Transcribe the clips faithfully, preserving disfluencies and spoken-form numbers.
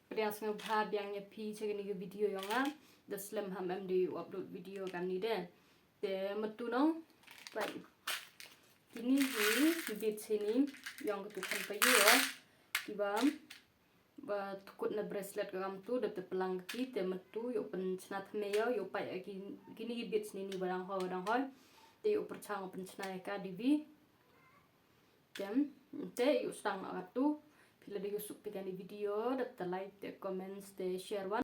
Pdiang sngewbha biang ïa phi sha kane ka video jong nga. Da slem ham em dei u upload video kam ni de. Te mynta nong, peit, kine hi beads hini jong katu khampa ïa kiba ba tukut na bracelet ka kam tu da te plang ki te mynta ïoh pynchna thymmai ïoh ïoh peit ïa ki, kine ki beads ni ni ba dang hoi ba dang hoi. Te ïoh pyrchang pynchna ïa ka divi. Te, te ïoh sdang ïa katu. Phi la dei ïoh suk phi kane video da te like te comments te share wan.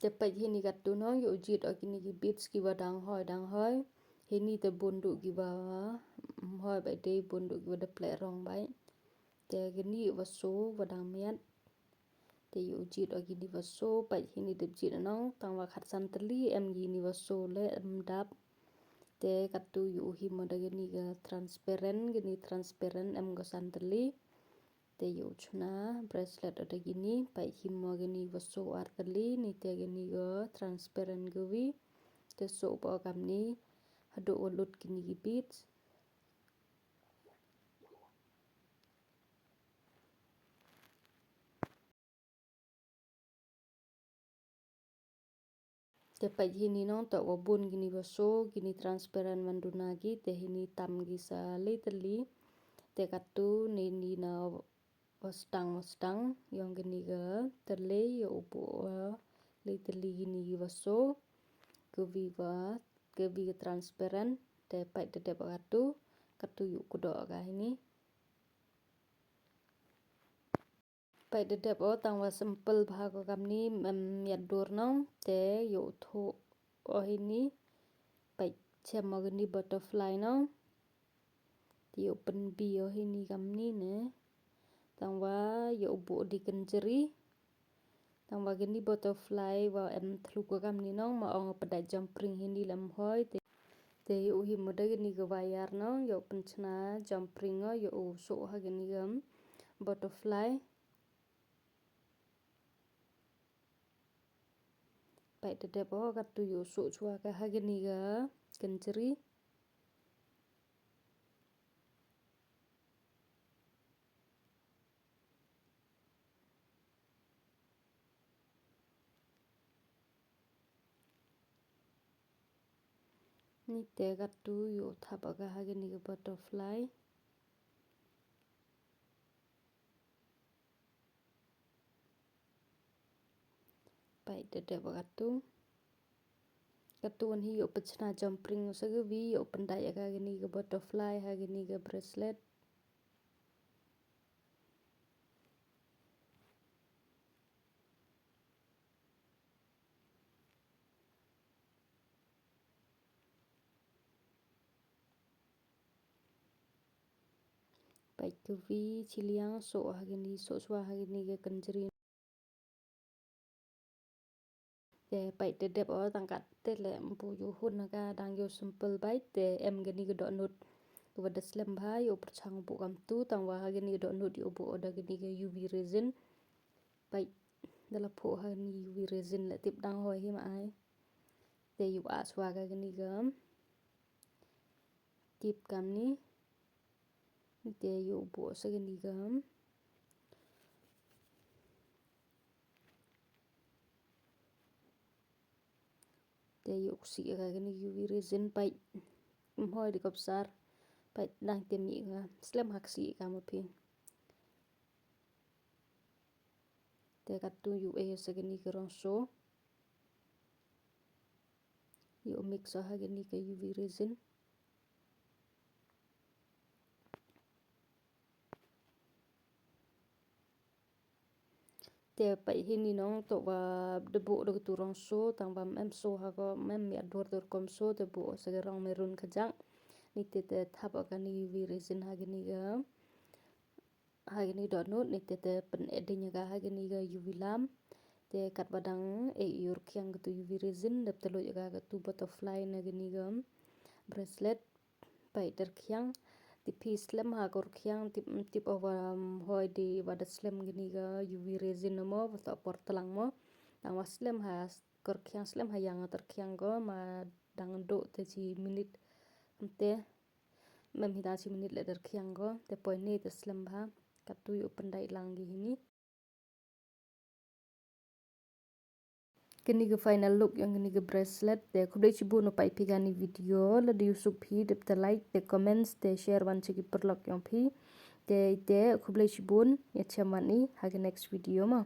Te peit hini katu nong ïoh jied ïa kine ki beads kiba dang hoi dang hoi. Hini te bun duh kiba, mm, hoi ba dei bun duh kiba da pleh rong bai. Te kine ba so ba dang miat. Te ïoh jied ïa kine ba so, peit hini dep jied nong, tang ba khatsan tylli em kine ba so le em dap. Te katu ïoh him da kine ka transparent, kine transparent em ka san tylli. Te ïoh chna bracelet da kine, peit him ma kine ba so ar tylli, ni te kine ka transparent kawi. Te so ba kam ni, haduh wa lut kine ki beads. Te peit hini nong to wa bun kini wa so, kini transparent wan duna ki, te hini tam ki sa lei tylli. Te katu ni ni na wa sdang wa sdang, yong kini ka tylli, ya u buh wa lei tylli kini ki wa so, kawi wa, kawi ka transparent, te peit da dep katu, katu yu kudoh ka hini. Peit da dep o tang wa simple bha ko kamni, em, miat dur nong, te yu u thuh o hini, peit chem o kini butterfly nong, te yu pynbi o hini kamni ne, tang wa yu buh di kynjri, tang wa kini butterfly wa em thlu ko kamni nong, ma ong pynda jump ring hini lem hoi, te Te yu hi muda kini ka wire nong, yu pynchna jump ring o, yu suh ha kini ka butterfly. Peit da dep o, katu yu suh chwa ka ha kini ka kynjri. Ni te katu yu thap aga ha kini ka butterfly. Peit da dep katu. Katu wan hi yu pynchna jump ring sa kawi, yu pyndait aga kini ka butterfly ha kini ka bracelet. Peit kawi chiliang suh ha kini, suh chwa ha kini ka kynjri. Te peit da dep o tang kat te le mpu yu hun na ka dang yu simple bai te em kini ka dohnud. Wa da slem bha yu pyrchang buh kamtu tang wa ha kini ka dohnud yu buh o da kini ka U V resin. Peit da la phuh ha kini U V resin le tip dang hoi hi ma ai. Te yu a chwa ka kini ka tip kamni. Te yu buh sa kini ka. Te yu ksi ka kini U V resin peit. Mhoi di kopsar. Peit dang te mi ka. Slem hak si ka ma phi. Te katu yu e sa kini ka rong so. Yu mix ha kini ka U V resin. Te peit hini nong to wa da buh da katu rong so tang wa em so ha ko em ya dur dur kom so te buh sa ka rong maroon ka jang. Ni te te thap ka ni U V resin ha kini ka. Ha kini dohnud ni te te pyn adding ka ha kini ka U V lamp. Te kat ba dang e yu rkhiang katu U V resin dep te luj ka katu butterfly na kini ka bracelet. Peit da rkhiang. Tip phi slem ha ko rkhiang tip tip o wa hoi di wa da slem kini ka U V resin mo wa to por tlang mo. Tang wa slem ha ko rkhiang slem ha yang da rkhiang ko ma dang do te chi minit. Te mem hi da chi minit le da rkhiang ko te poi ni te slem bha. Katu yu pyndait lang ki hini. Kani ka final look ïong kani ka bracelet. Te khublei shibun u peit phi kani video, lada ïohsuk phi dep te like, te comments, te share wan sha ki paralok ïong phi. Te te khublei shibun, ïa chem wan i ha ka next video mo.